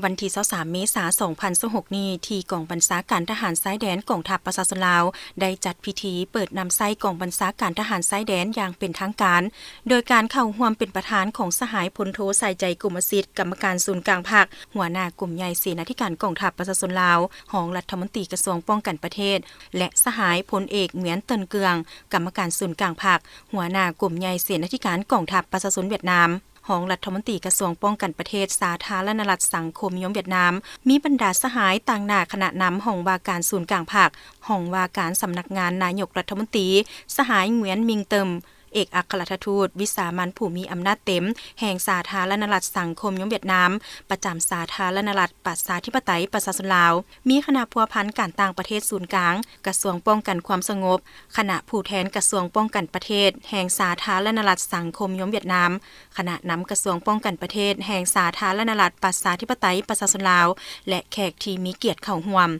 ວັນທີຊາວສາມ ເມສາ ສອງພັນຊາວຫົກນີ້ ທີ່ກອງບັນຊາການທະຫານຊາຍແດນກອງທັບປະຊາຊົນລາວ ໄດ້ຈັດພິທີເປີດນຳໃຊ້ກອງບັນຊາການທະຫານຊາຍແດນຢ່າງເປັນທາງການ, ໂດຍການເຂົ້າຮ່ວມເປັນປະທານຂອງສະຫາຍພົນໂທ ສາຍໃຈ ກົມມະສິດ ກຳມະການສູນກາງພັກ, ຫົວໜ້າກົມໃຫຍ່ເສນາທິການກອງທັບປະຊາຊົນລາວ, ຮອງລັດຖະມົນຕີກະຊວງປ້ອງກັນປະເທດ ແລະ ສະຫາຍພົນເອກ ຫງວຽນ ເຕີນເກືອງ ກຳມະການສູນກາງພັກ, ຫົວໜ້າກົມໃຫຍ່ເສນາທິການກອງທັບປະຊາຊົນຫວຽດນາມ, ຮອງລັດຖະມົນຕີກະຊວງປ້ອງກັນປະເທດ ສາທາລະນະລັດສັງຄົມນິຍົມຫວຽດນາມ, ມີບັນດາສະຫາຍຕາງໜ້າຄະນະນຳຫ້ອງວ່າການສູນກາງພັກ, ຫ້ອງວ່າການສຳນັກງານນາຍົກລັດຖະມົນຕີ, ສະຫາຍ ຫງວຽນ ມິງເຕີມ ເອກອັກຄະລັດຖະທູດວິສາມັນຜູ້ມີອຳນາດເຕັມແຫ່ງສາທາລະນະລັດສັງຄົມນິຍົມຫວຽດນາມ ປະຈຳສາທາລະນະລັດປະຊາທິປະໄຕປະຊາຊົນລາວ, ມີຄະນະພົວພັນການຕ່າງປະເທດສູນກາງ ກະຊວງປ້ອງກັນຄວາມສະຫງົບ, ຄະນະຜູ້ແທນກະຊວງປ້ອງກັນປະເທດແຫ່ງສາທາລະນະລັດສັງຄົມນິຍົມຫວຽດນາມ, ຄະນະນຳກະຊວງປ້ອງກັນປະເທດແຫ່ງສາທາລະນະລັດປະຊາທິປະໄຕປະຊາຊົນລາວ ແລະ ແຂກທີ່ມີກຽດເຂົ້າຮ່ວມ.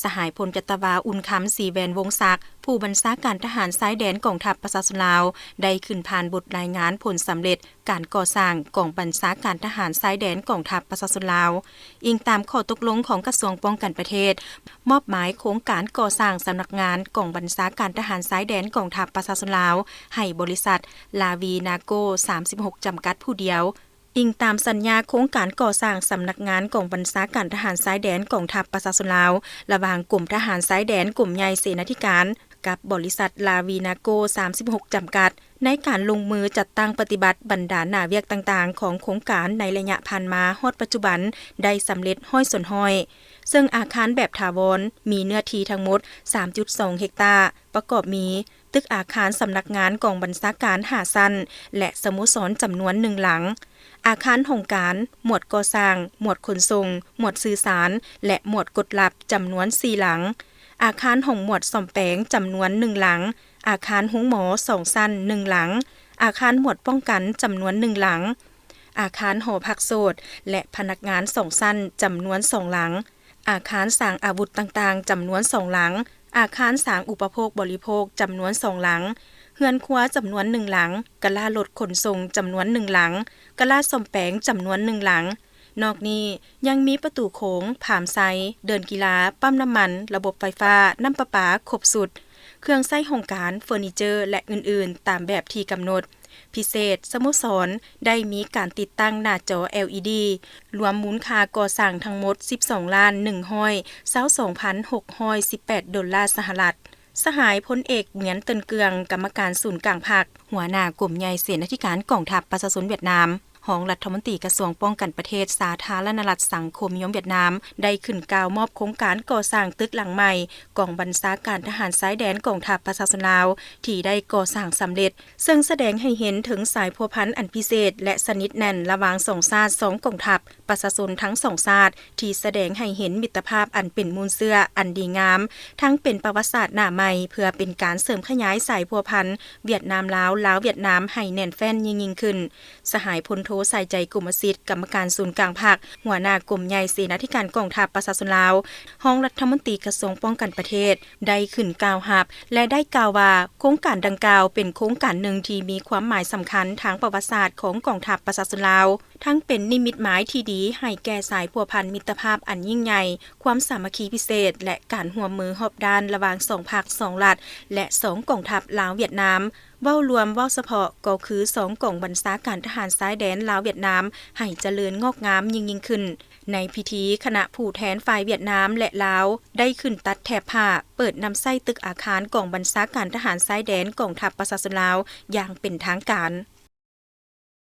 ສະຫາຍພົນຈັດຕະວາ ອຸ່ນຄຳ ສີແວນວົງສັກ ຜູ້ບັນຊາການທະຫານຊາຍແດນກອງທັບປະຊາຊົນລາວ ໄດ້ຂຶ້ນຜ່ານບົດລາຍງານຜົນສຳເລັດການກໍ່ສ້າງກອງບັນຊາການທະຫານຊາຍແດນກອງທັບປະຊາຊົນລາວ. ອີງຕາມຂໍ້ຕົກລົງຂອງກະຊວງປ້ອງກັນປະເທດ, ມອບໝາຍໂຄງການກໍ່ສ້າງສຳນັກງານກອງບັນຊາການທະຫານຊາຍແດນກອງທັບປະຊາຊົນລາວ ໃຫ້ບໍລິສັດ ລາວີນາໂກ ສາມສິບຫົກ ຈຳກັດຜູ້ດຽວ. ອີງຕາມສັນຍາໂຄງການກໍ່ສ້າງສຳນັກງານກອງບັນຊາການທະຫານຊາຍແດນກອງທັບປະຊາຊົນລາວ ລະຫວ່າງກົມທະຫານຊາຍແດນກົມໃຫຍ່ເສນາທິການ ກັບບໍລິສັດ ລາວີນາໂກ ສາມສິບຫົກ ຈຳກັດ ໃນການລົງມືຈັດຕັ້ງປະຕິບັດບັນດາໜ້າວຽກຕ່າງໆຂອງໂຄງການໃນໄລຍະຜ່ານມາຮອດປັດຈຸບັນໄດ້ສຳເລັດຮ້ອຍສ່ວນຮ້ອຍ, ເຊິ່ງອາຄານແບບຖາວອນມີເນື້ອທີ່ທັງໝົດ ສາມຈຸດສອງ ເຮັກຕາ, ປະກອບມີ ຕຶກອາຄານສຳນັກງານກອງບັນຊາການຫ້າຊັ້ນ ແລະ ສະໂມສອນຈຳນວນໜຶ່ງຫຼັງ, ອາຄານຫ້ອງການ, ໝວດກໍ່ສ້າງ, ໝວດຂົນສົ່ງ, ໝວດສື່ສານ ແລະ ໝວດກົດລັບ ຈຳນວນສີ່ຫຼັງ, ອາຄານຫ້ອງໝວດສ້ອມແປງ ຈຳນວນໜຶ່ງຫຼັງ, ອາຄານໂຮງໝໍສອງຊັ້ນໜຶ່ງຫຼັງ, ອາຄານໝວດປ້ອງກັນ ຈຳນວນໜຶ່ງຫຼັງ, ອາຄານຫໍພັກໂສດ ແລະ ພະນັກງານສອງຊັ້ນ ຈຳນວນສອງຫຼັງ, ອາຄານສາງອາວຸດຕ່າງໆ ຈຳນວນສອງຫຼັງ, ອາຄານສາງອຸປະໂພກບໍລິໂພກ ຈຳນວນສອງຫຼັງ, ເຮືອນຄົວ ຈຳນວນໜຶ່ງຫຼັງ, ກະລາລົດຂົນສົ່ງ ຈຳນວນໜຶ່ງຫຼັງ, ກະລາສ້ອມແປງ ຈຳນວນໜຶ່ງຫຼັງ. ນອກນີ້ຍັງມີປະຕູໂຂງ, ພາມໄຊ, ເດີ່ນກິລາ, ປ້ຳນ້ຳມັນ, ລະບົບໄຟຟ້າ, ນ້ຳປະປາ ຄົບຊຸດ, ເຄື່ອງໃຊ້ຫ້ອງການ, ເຟີນີເຈີ ແລະ ອື່ນໆ ຕາມແບບທີ່ກຳນົດ. ພິເສດ, ສະໂມສອນໄດ້ມີການຕິດຕັ້ງໜ້າຈໍ ແອລອີດີ ລວມມູນຄ່າກໍ່ສ້າງທັງໝົດ ສິບສອງລ້ານໜຶ່ງຮ້ອຍຊາວສອງພັນຫົກຮ້ອຍສິບແປດ ໂດລາສະຫະລັດ. ສະຫາຍພົນເອກ ຫງວຽນ ເຕີນເກືອງ ກຳມະການສູນກາງພັກ, ຫົວໜ້າກົມໃຫຍ່ເສນາທິການກອງທັບປະຊາຊົນຫວຽດນາມ, ຮອງລັດຖະມົນຕີກະຊວງປ້ອງກັນປະເທດ ສາທາລະນະລັດສັງຄົມນິຍົມຫວຽດນາມ ໄດ້ຂຶ້ນກ່າວມອບໂຄງການກໍ່ສ້າງຕຶກຫຼັງໃໝ່ ກອງບັນຊາການທະຫານຊາຍແດນກອງທັບປະຊາຊົນລາວ ທີ່ໄດ້ກໍ່ສ້າງສຳເລັດ, ເຊິ່ງສະແດງໃຫ້ເຫັນເຖິງສາຍພົວພັນອັນພິເສດ ແລະ ສະໜິດແໜ້ນລະຫວ່າງສອງຊາດ, ສອງກອງທັບ, ປະຊາຊົນທັງສອງຊາດ ທີ່ສະແດງໃຫ້ເຫັນມິດຕະພາບອັນເປັນມູນເຊື້ອອັນດີງາມ, ທັງເປັນປະຫວັດສາດໜ້າໃໝ່ ເພື່ອເປັນການເສີມຂະຫຍາຍສາຍພົວພັນຫວຽດນາມ-ລາວ, ລາວ-ຫວຽດນາມ ໃຫ້ແໜ້ນແຟ້ນຍິ່ງໆຂຶ້ນ. ສະຫາຍພົນໂທ ສາຍໃຈ ກົມມະສິດ ກຳມະການສູນກາງພັກ, ຫົວໜ້າກົມໃຫຍ່ເສນາທິການກອງທັບປະຊາຊົນລາວ, ຮອງລັດຖະມົນຕີກະຊວງປ້ອງກັນປະເທດ ໄດ້ຂຶ້ນກ່າວຮັບ ແລະ ໄດ້ກ່າວວ່າ ໂຄງການດັ່ງກ່າວເປັນໂຄງການໜຶ່ງທີ່ມີຄວາມໝາຍສຳຄັນທາງປະຫວັດສາດຂອງກອງທັບປະຊາຊົນລາວ, ທັງເປັນນິມິດໝາຍທີ່ດີໃຫ້ແກ່ສາຍພົວພັນມິດຕະພາບອັນຍິ່ງໃຫຍ່, ຄວາມສາມັກຄີພິເສດ ແລະ ການຮ່ວມມືຮອບດ້ານລະຫວ່າງສອງພັກ, ສອງລັດ ແລະ ສອງກອງທັບລາວ-ຫວຽດນາມ. ເວົ້າລວມ, ເວົ້າສະເພາະ ກໍຄືສອງກອງບັນຊາການທະຫານຊາຍແດນລາວ-ຫວຽດນາມ ໃຫ້ຈະເລີນງອກງາມຍິ່ງໆຂຶ້ນ. ໃນພິທີ, ຄະນະຜູ້ແທນຝ່າຍຫວຽດນາມ ແລະ ລາວ ໄດ້ຂຶ້ນຕັດແຖບຜ້າ ເປີດນຳໃຊ້ຕຶກອາຄານກອງບັນຊາການທະຫານຊາຍແດນກອງທັບປະຊາຊົນລາວຢ່າງເປັນທາງການ.